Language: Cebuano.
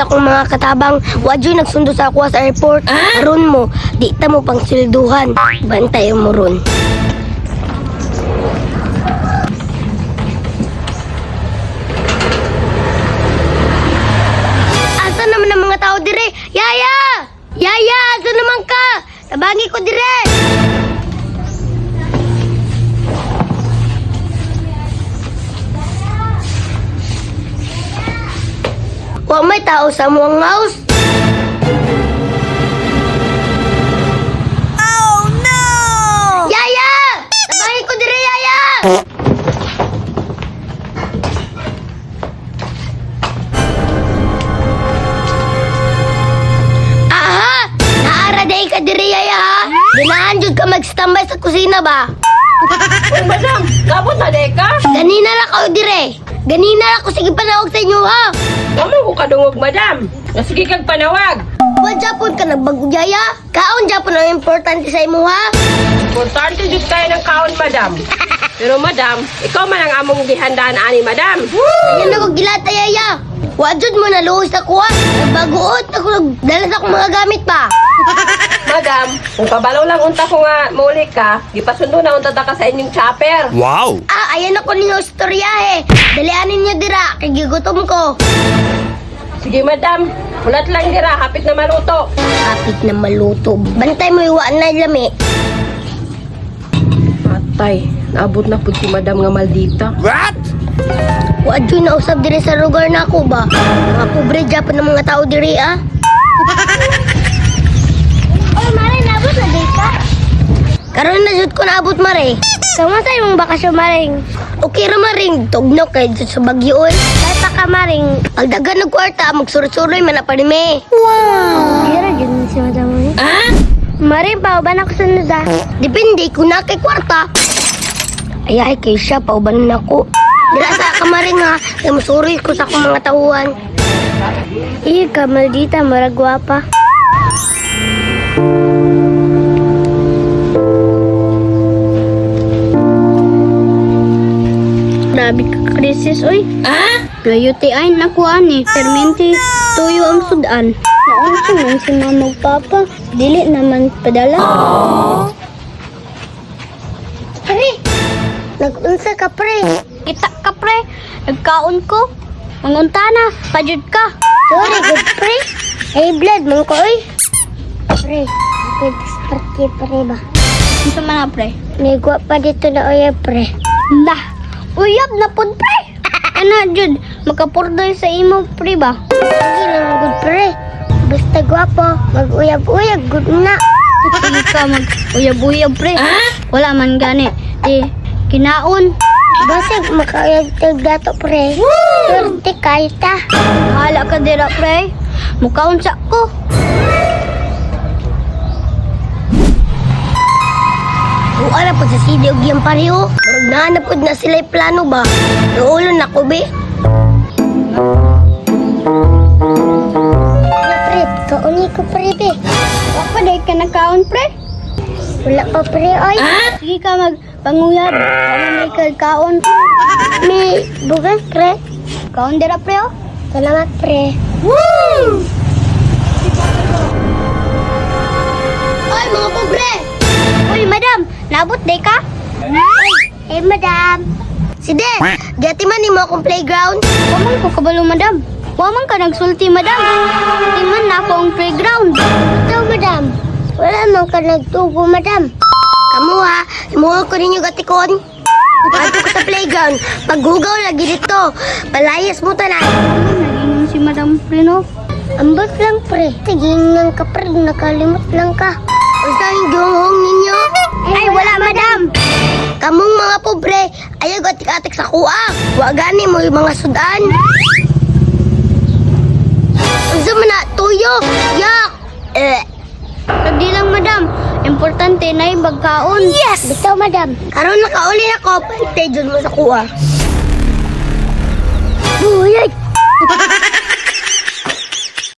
sa akong mga katabang. Wa jud nagsundo sa ako sa airport. Aron mo, di ta mo pang silduhan. Bantay mo ron. Asa naman ang mga tao dire? Yaya! Yaya, asa naman ka? Tabangi ko dire! Wa may tao sa muang house. Oh no! Yaya! Tabangi ko dire, Yaya! Aha! Naara day ka dire, Yaya, ha? Ganahan jud ka mag-standby sa kusina ba? Uy, madam, kabot na day ka? Ganina ra ka dire. Ganina ra ko sige panawag sa inyo, ha? Kamu ko kadungog, madam. Nasige kag panawag. Wa Japon ka nagbago, Yaya? Kaon Japon ang importante sa imo, ha? Importante jud kayo ng kaon, madam. Pero madam, ikaw man ang among gihandaan ani, madam. Ayan ako gilata, Yaya. Wa jud mo naluhos ako, ha? Nagbaguot ako, nagdala sa akong mga gamit pa. Madam, kung kabalo lang unta ko nga mauli ka, gipasundo na unta ta ka sa inyong chopper. Wow! Ah, ayan ako ninyo istoryahe. Dalianin ninyo dira, kay gigutom ko. Sige, madam. Mulat lang dira, hapit na maluto. Kapit na maluto. Bantay mo iwaan na lami. Patay, naabot na pud si madam nga maldita. What? Wa jud na usab diri sa lugar na ako ba? Mga pobre Japan ng mga tao diri ah. Oy, Mare, naabot na di ka? Karon na jud ko naabot, Mare. Kamusta imong bakasyon, Maring? Okay ra maring, tugnaw kay jud sa Bagyo oy. Kaya pa ka, Maring. Pagdagan og kwarta, magsuroy-suroy man na parime. Dira jud si Madam ni. Ah? Maring, pauban ako sunod ah. Depende kung na kay kwarta. Ay ay kay siya pauban na ako. Dira sa kamaring ha, kay musuroy ko sa akong mga tauhan. Iyo ka, maldita, marag gwapa. Grabe ka, krisis, oy. Ah? Layuti ay nakuha ni. Permente, tuyo ang sudan. Naunsa man si mama ug papa. Dili naman padala. Pre, nag-unsa ka pre. Kita ka, pre. Nagkaon ko. Mangunta na. Pajud ka. Sorry, good pre. Ay, blood, man ko, oy. Pre, pwede sa party, pre ba? Unsa man na, pre? May pa dito na oya, pre. Nah, uyab na pud pre. Ana jud, makapurdoy sa imo pre ba? Sige lang, good pre. Basta gwapo, mag-uyab-uyab, good na. Sige ka mag uyab-uyab pre. Wala man gani. Di kinaon. Basig, makauyab tag dato, pre. Swerte kayo ta. Hala ka dira pre. Mukaon sa ko. Kung ara po sa CD og iyang pareho, murag naa na pod na sila'y plano ba? Naulo na ko, be. Pre, kauni ko, pre, be. Wa pa day ka nakaon pre. Wala pa, pre, oy. Sige ka mag panguyab. Wala may kaon. May bugas, pre. Kaon dira pre oh. Salamat, pre. Oy, mga pobre! Uy, madam, naabot day ka? Hey, madam. Sige, gati man nimo akong playground. Wa man ko kabalo madam. Wa man ka nagsulti madam. Timan na ako ang playground. Ito, madam. Wala man ka nagtugo, madam. Kamu ha, imuha ko ninyo gatikon. Ato ko sa playground, paghugaw lagi dito. Palayas mo tanan. Naging si madam pre no. Ambot lang, pre. Tigingnan ka, pre. Nakalimot lang ka. Unsa ang gihonghong ninyo? Ay, wala madam. Kamong mga pobre, ayaw atik-atik sa kuha. Wa gani mo yung mga sudan. Unsa man na tuyo? Yak! Eh, Lagi lang, madam. Importante na yung bagkaon. Yes! Bitaw, madam. Karon nakauli na ko, pantay dyan mo sa kuha. Buyay!